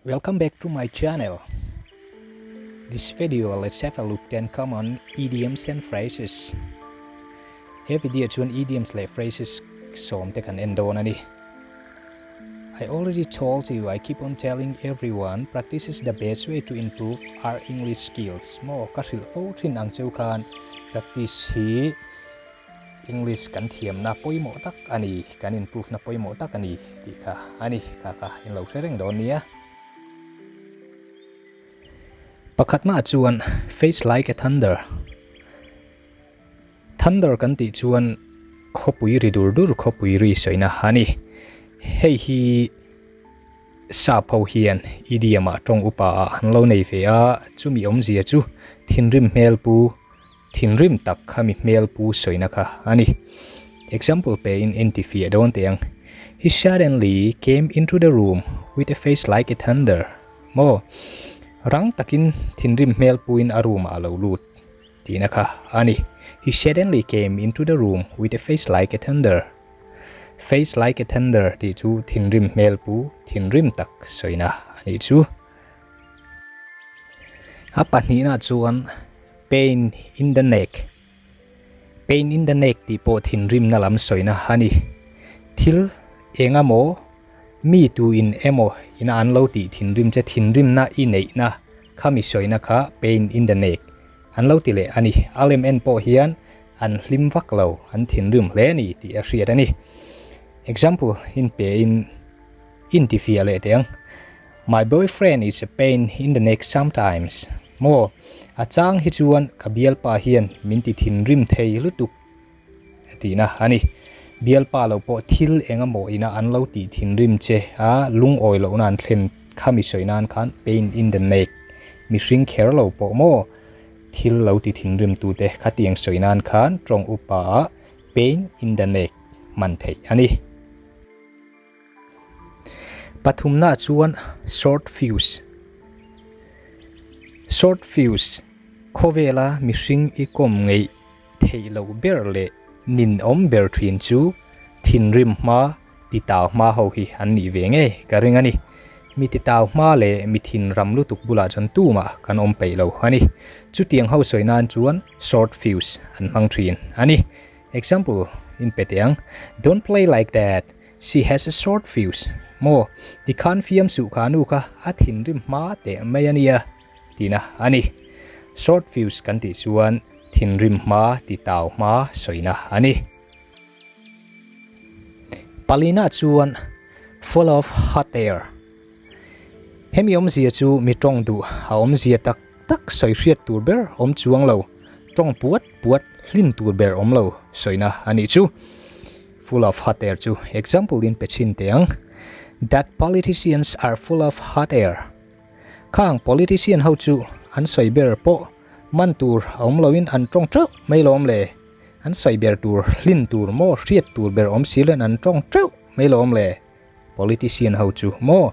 Welcome back to my channel. This video let's have a look 10 common idioms and phrases. He video chuan idioms leh phrases sawm te kan en dawn a ni. I already told you I keep on telling everyone practice is the best way to improve our English skills. Maw ka hrilh fo thin ang cheu khan practice hi English kan thiamna pawimawh tak a ni, kan improve na pawimawh tak a ni tih kha a ni, kha kha in lo hre reng dawn nia. Pakhat mah chuan face like a thunder, thunder kan tih chuan khawpui ri dur dur khawpui ri sawina a ni. Hei hi sap ho hian idiom ah tawng upa ah an lo nei ve a, chumi awmzia chu thinrim hmel pu Thinrim tak kha mi hmel pu sawina kha a ni. Example pe in inti fiah dawn teh ang. He suddenly came into the room with a face like a thunder. Maw? Rang takin thinrim hmel puin a room ah a lo lut tihna kha a ni. He suddenly came into the room with a face like a thunder. Face like a thunder tih chu thinrim hmel pu, thinrim tak sawina a nih chu. A pahnihna chuan Pain in the neck, Pain in the neck tih pawh thinrimna lam sawina a ni. Thil eng emaw, mi tu in emaw ina an lo tih thinrim che thinrimna i neihna kha mi sawina kha pain in the neck an lo ti leh a ni. A lem en pawh hian an hlim vak lo, an thinrim hle a ni tih a hriat a ni. Example in pe in intifiah leh teh ang. My boyfriend is a pain in the neck sometimes. Maw, a chang hi chuan ka bialpa hian min ti thinrim thei lutuk tihna a ni. Bialpa lo pawh thil eng emaw ina an lo tih thinrim che a, lungawi lohna an thlen khami sawi nan khan pain in the neck, mihring kher lo pawh maw, thil lo ti thinrim tute khatiang sawi nan khan tawng upa ah pain in the neck hman theih a ni. Pathumna chuan short fuse, Short fuse, khawvela mihring i kawm ngeih theih loh ber leh ninawm ber thin chu thinrim hma titau hma ho hi an nih ve ngei ka ring a ni. Mi titau hma leh mi thinram lutuk bulah chuan tumah kan awm peih lo a ni. Chutiang ho sawi nan chuan short fuse an hmang thin a ni. Example in pe teh ang, Don't play like that, she has a short fuse. Maw, tikhan fiam suh kha nu kha a thinrim hma teh mai a nia, tihna a ni. Short fuse kan tih chuan thinrim hma ti tau hma sawina a ni. Palina chuan full of hot air. Hemi awmzia chu mi tawng duh a awmzia tak tak sawi hriat tur ber awm chuang lo, tawng puat puat hlin tur ber awm lo sawina a nih chu. Full of hot air chu example in pe chhin teh ang, That politicians are full of hot air. Khang politician ho chu an sawi ber pawh man tur a awm loin an tawng teuh mai lawm le, an sawi ber tur hlin tur maw hriat tur ber awm si loin an tawng teuh mai lawm le. Politician ho chu maw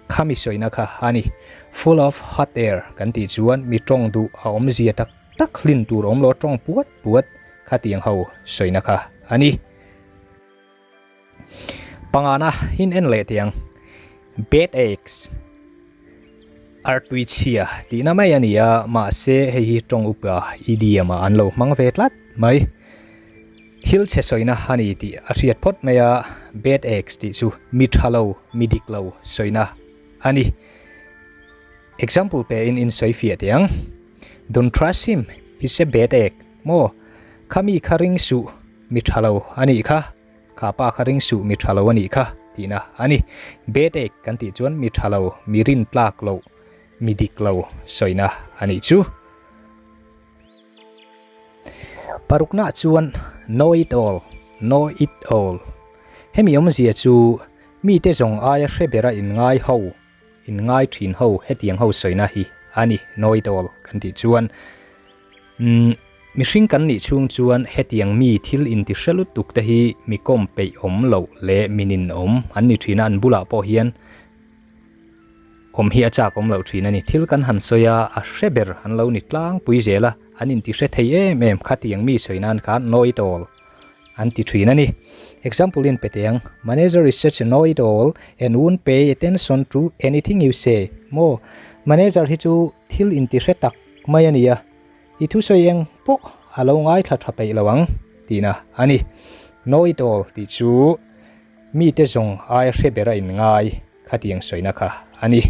khami sawina kha a ni. Full of hot air kan tih chuan mi tawng duh a awmzia tak tak hlin tur awm lo tawng puat puat khatiang ho sawina kha a ni. Pangana hin en leh teh ang. Bad eggs artui chhia tihna mai a ni a, mahse hei hi tawng upa idiom ah an lo hmang ve tlat mai. Thil chhe sawina a ni tih a hriat phawt mai a, bad eggs tih chu mi tha lo, mi dik lo sawina a ni. Example pe in in sawi fiah teh ang. Don't trust him, he's a bad egg. Maw? Kha mi kha ring suh, mi tha lo a nih kha. Kha pa kha ring suh, mi tha lo a nih kha tihna a ni. Bad egg kan tih chuan mi tha lo, mi rin tlak loh, mi dik lo sawina a nih chu. Parukna chuan know it all, know it all. Hemi awmzia chu mite zawng aia hre bera inngai ho, inngai thin ho hetiang ho sawina hi a ni, know it all kan tih chuan. Umm, mihring kan nih chhung chuan hetiang mi thil inti hre lutuk te hi mi kawm peih awm loh leh mi ninawm an ni thin a, an bulah pawh hian Awm hi a chak awm loh thin a ni. Thil kan han sawi a, a hre ber an lo ni tlangpui zel a, an inti hre thei em em khatiang mi sawi nan khan know it all an ti thin a ni. Example in pe teh ang, Manager is such a know-it-all and won't pay attention to anything you say. Maw, manager hi chu thil intihre tak mai a nia, i thusawi eng pawh a lo ngaithla tha peih lo ang tihna a ni. Know-it-all tih chu mite zawng aia hre bera inngai khatiang sawina kha a ni.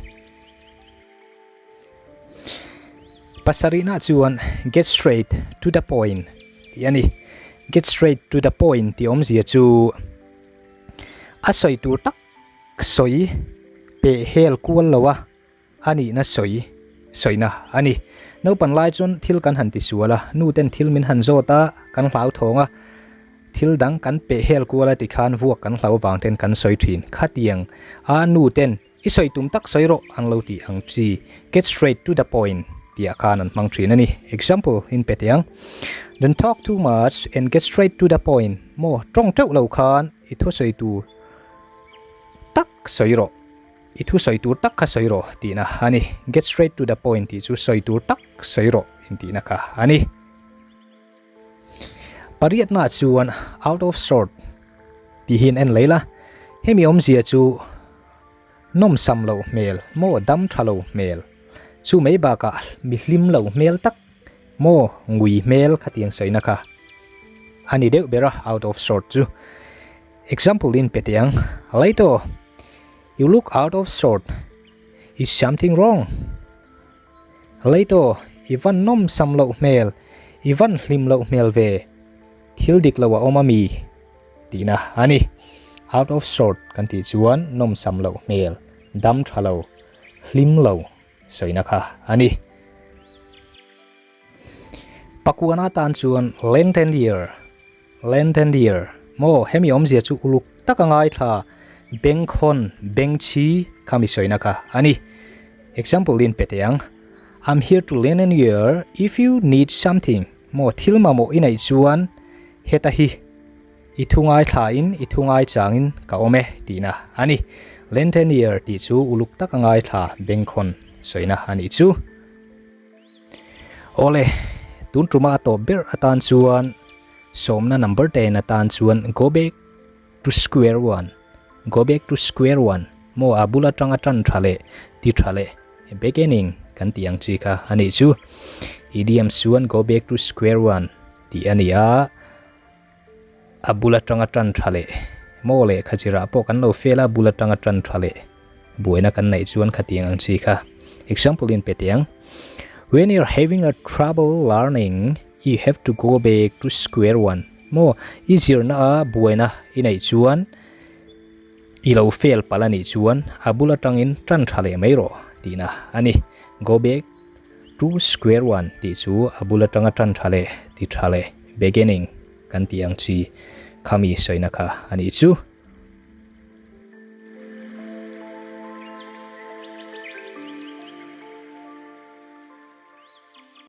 Pasarihna chuan get straight to the point tih a ni. Get straight to the point tih awmzia chu a sawi tur tak sawi peh hel kual lo a, a nihna sawi sawina a ni. Naupan lai chuan thil kan han tisual a, nu ten thil min han zawt a, kan hlauthawng a, thil dang kan peh hel kual a tikhan vuak kan hlau vang ten kan sawi thin. Khatiang a nu ten I sawi tum tak sawi rawh an lo tih ang chi, get straight to the point tih ah khan an hmang thin a ni. Example in pe teh ang, Don't talk too much and get straight to the point maw tawng teuh lo khan i thusawi tur tak sawi rawh, i thusawi tur tak kha sawi rawh tihna a ni. Get straight to the point tih chu sawi tur tak sawi rawh intihna kha a ni. Pariatna chuan out of sort tih hi an en lei la, hemi awmzia chu nawmsam loh hmel maw dam tha lo hmel, chu mai bakah mi hlim lo hmel tak maw ngui hmel khatiang sawina kha a ni deuh ber a out of sort chu. Example in pe teh ang, Laito, you look out of sort, is something wrong? Leito, i van nawm sam loh hmel, i van hlim loh hmel ve, thil dik lo a awm a mi? tihna a ni. Out of sort kan tih chuan nawm sam loh hmel, dam tha lo, hlim lo sawina kha a ni. Pakuana tan chuan lengthened ear, lengthened ear, maw hemi awmzia chu uluk taka ngaithla, bengkhawn, bengchhi kha mi sawina kha a ni. Example in pe teh ang, I'm here to lend an ear if you need something, maw thil mamawh i neih chuan heta hi i thu ngaithla in i thu ngaichang in ka awm e tihna a ni. Lengthened ear tih chu uluk taka ngaithla, bengkhawn sawina a nih chu. Awle, tun tuma a tawp ber atan chuan sawmna number ten atan chuan go back to square one, go back to square one maw a bul atanga tan tha leh ti tha leh beginning kan tih ang chi kha a nih chu. Idiom chuan go back to square one tih a ni a, a bul atanga tan tha leh maw lehkha chirah pawh kan lo fail a, bul atanga tan tha leh buaina kan neih chuan khatiang ang chi kha. Example in pe teh ang, When you're having a trouble learning, you have to go back to square one. Maw, i zirna a buaina i neih chuan i lo fail palh a nih chuan a bul atangin tan tha leh mai rawh tihna a ni. Go back to square one tih chu a bul atanga tan tha leh ti tha leh beginning kan tih ang chi khami sawina kha a nih chu.